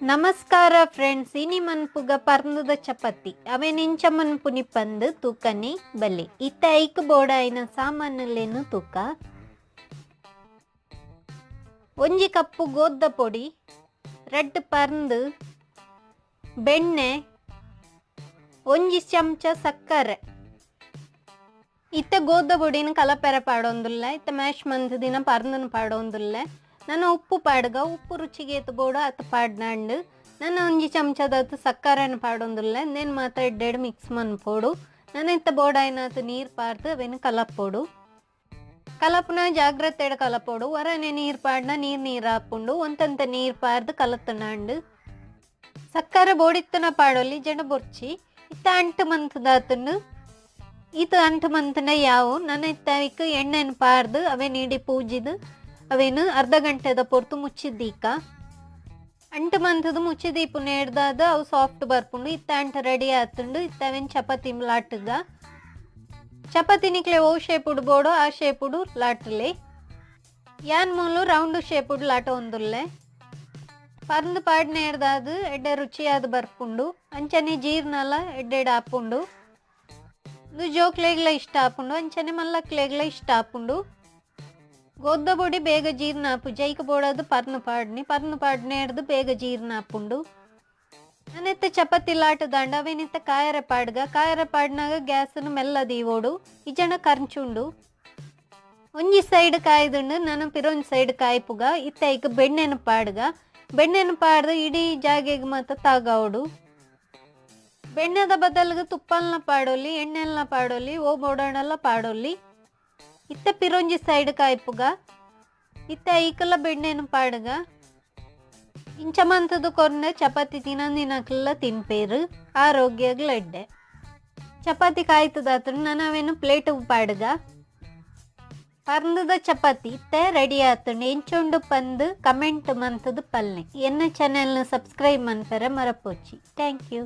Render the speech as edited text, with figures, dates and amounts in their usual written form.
ನಮಸ್ಕಾರ ಫ್ರೆಂಡ್ಸ್, ಇನಿ ಮನ್ಪುಗ ಪರ್ಂದುದ ಚಪಾತಿ ಅವೆನ್ ಇಂಚ ಮನ್ಪುನಿ ಪಂದ್ ತೂಕನಿ ಬಲ್ಲಿ. ಇತ್ತ ಐಕ್ ಬೋಡಾಯಿನ ಸಾಮಾನುಲೆನ್ ತೂಕ. ಒಂಜಿ ಕಪ್ಪು ಗೋದ್ದ ಪೊಡಿ, ರಡ್ಡ್ ಪರ್ಂದ್, ಬೆಣ್ಣೆ, ಒಂಜಿ ಚಮಚ ಸಕ್ಕರೆ. ಇತ್ತ ಗೋದ್ದ ಪೊಡಿನ ಕಲಪೆರೆ ಪಾಡೊಂದುಲ್ಲೆ, ಇತ್ತ ಮ್ಯಾಶ್ ಮಂತ್ ದಿನ ಪರ್ಂದನ್ ಪಾಡೊಂದುಲ್ಲೆ. ನನ ಉಪ್ಪು ಪಾಡ್ಗ, ಉಪ್ಪು ರುಚಿಗೆ ಏತ್ ಬೋಡು ಅತ್ ಪಾಡ್ನಾಂಡ್. ನನ ಒಂಜಿ ಚಮಚದಾತ್ ಸಕ್ಕರೆನ್ ಪಾಡೊಂದುಲ್ಲೆ. ಇಂದೆನ್ ಮಾತ ಎಡ್ಡೆಡ್ ಮಿಕ್ಸ್ ಮನ್ಪೊಡು. ನನ ಇತ್ತ ಬೋಡಾಯಿನಾತ್ ನೀರ್ ಪಾಡ್ದ್ ಅವೆನ್ ಕಲಪೊಡು. ಕಲಪುನ ಜಾಗ್ರತೆಡ್ ಕಲಪೊಡು. ಒರನೆ ನೀರ್ ಪಾಡ್ನ ನೀರ್ ನೀರ್ ಆಪುಂಡು. ಒಂತಂತ ನೀರ್ ಪಾಡ್ದ್ ಕಲತುನಾಂಡ್. ಸಕ್ಕರೆ ಬೋಡಿತ್ತನ ಪಾಡೊಲಿ, ಜನ ಬೊರ್ಚಿ. ಇತ್ತ ಅಂಟು ಮಂತುದಾತುಂಡು. ಈತ ಅಂಟು ಮಂತುಂಡ ಯಾವು. ನನ ಇತ್ತ ಐಕ್ ಎಣ್ಣೆನ್ ಪಾಡ್ದ್ ಅವೆನ್ ಇಡಿ ಪೂಜಿದ್ ಅವೆನ್ ಅರ್ಧ ಗಂಟೆದ ಪೊರ್ತು ಮುಚ್ಚಿದ್ದೀಕ. ಅಂಟು ಮಂತುದು ಮುಚ್ಚಿದೀಪುನ ಎಡ್ದಾದ್ ಅವು ಸಾಫ್ಟ್ ಬರ್ಪುಂಡು. ಇತ್ತ ಅಂಟು ರೆಡಿ ಆತುಂಡು. ಇತ್ತ ಅವೆನ್ ಚಪಾತಿ ಲಾಟುಗ. ಚಪಾತಿ ನಿಕ್ಲೆ ಓ ಶೇಪುಡು ಬೋಡು ಆ ಶೇಪುಡು ಲಾಟುಲೆ. ಯಾನ್ ಮೂಲು ರೌಂಡ್ ಶೇಪುಡು ಲಾಟೊಂದುಲ್ಲೆ. ಪರ್ಂದ್ ಪಾಡ್ನೆ ಎಡ್ದಾದ್ ಎಡ್ಡೆ ರುಚಿಯಾದ್ ಬರ್ಪುಂಡು. ಅಂಚನೆ ಜೀರ್ಣಲ ಎಡ್ಡೆಡ್ ಆಪುಂಡು. ಉಂದು ಜೋಕ್ಲೆಗ್ಲ ಇಷ್ಟ ಆಪುಂಡು, ಅಂಚನೆ ಮಲ್ಲಕ್ಲೆಗ್ಲ ಇಷ್ಟ ಆಪುಂಡು. ಗೋದ್ದ ಪೊಡಿ ಬೇಗ ಜೀರ್ಣ ಆಪುಜಿ. ಐಕ್ ಬೋಡಾದ್ ಪರ್ಂದ್ ಪಾಡ್ನಿ. ಪರ್ಂದ್ ಪಾಡ್ನೆ ಎಡ್ದು ಬೇಗ ಜೀರ್ಣ ಆಪುಂಡು. ನನ ಇತ್ತೆ ಚಪಾತಿ ಲಾಟುದಾಂಡ ಅವೆನ್ ಇತ್ತೆ ಕಾಯರೆ ಪಾಡ್ಗ. ಕಾಯರೆ ಪಾಡ್ನಾಗ ಗ್ಯಾಸ್ನ್ ಮೆಲ್ಲ ದೀವೊಡು, ಇಜ್ಜಂಡ ಕರ್ಂಚುಂಡು. ಒಂಜಿ ಸೈಡ್ ಕಾಯ್ದುಂಡು, ನನ ಪಿರೊಂಜಿ ಸೈಡ್ ಕಾಯ್ಪುಗ. ಇತ್ತೆ ಐಕ್ ಬೆಣ್ಣೆನ್ ಪಾಡ್ಗ. ಬೆಣ್ಣೆನ್ ಪಾಡ್ದು ಇಡೀ ಜಾಗೆಗ್ ಮಾತ ತಾಗಾವೊಡು. ಬೆಣ್ಣೆದ ಬದಲ್ಗ್ ತುಪ್ಪಲ್ನ ಪಾಡೊಲಿ, ಎಣ್ಣೆಲ್ನ ಪಾಡೊಲಿ, ಓ ಬೋಡಾಂಡಲ ಪಾಡೊಲಿ. ಇತ್ತೆ ಪಿರೊಂಜಿ ಸೈಡ್ ಕಾಯ್ಪುಗ. ಇತ್ತೆ ಐಕಲ ಬೆಣ್ಣೆನ್ ಪಾಡ್ಗ. ಇಂಚ ಮಂತುದು ಕೊರ್ಂಡ ಚಪಾತಿ ತಿನಂದಿನಕ್ಲೆಲ ತಿನ್ಪೇರು, ಆರೋಗ್ಯಗ್ಲ ಎಡ್ಡೆ. ಚಪಾತಿ ಕಾಯ್ತದಾತುಂಡು. ನನ ಅವೆನ್ ಪ್ಲೇಟ್ ಪಾಡ್ಗ. ಪರ್ಂದುದ ಚಪಾತಿ ಇತ್ತೆ ರೆಡಿ ಆತುಂಡು. ಎಂಚುಂಡು ಪಂದ್ ಕಮೆಂಟ್ ಮಂತುದು ಪಲ್ನೆ. ಎನ್ನ ಚಾನೆಲ್ನ ಸಬ್ಸ್ಕ್ರೈಬ್ ಮನ್ಪೆರೆ ಮರಪೊಚ್ಚಿ. Thank you.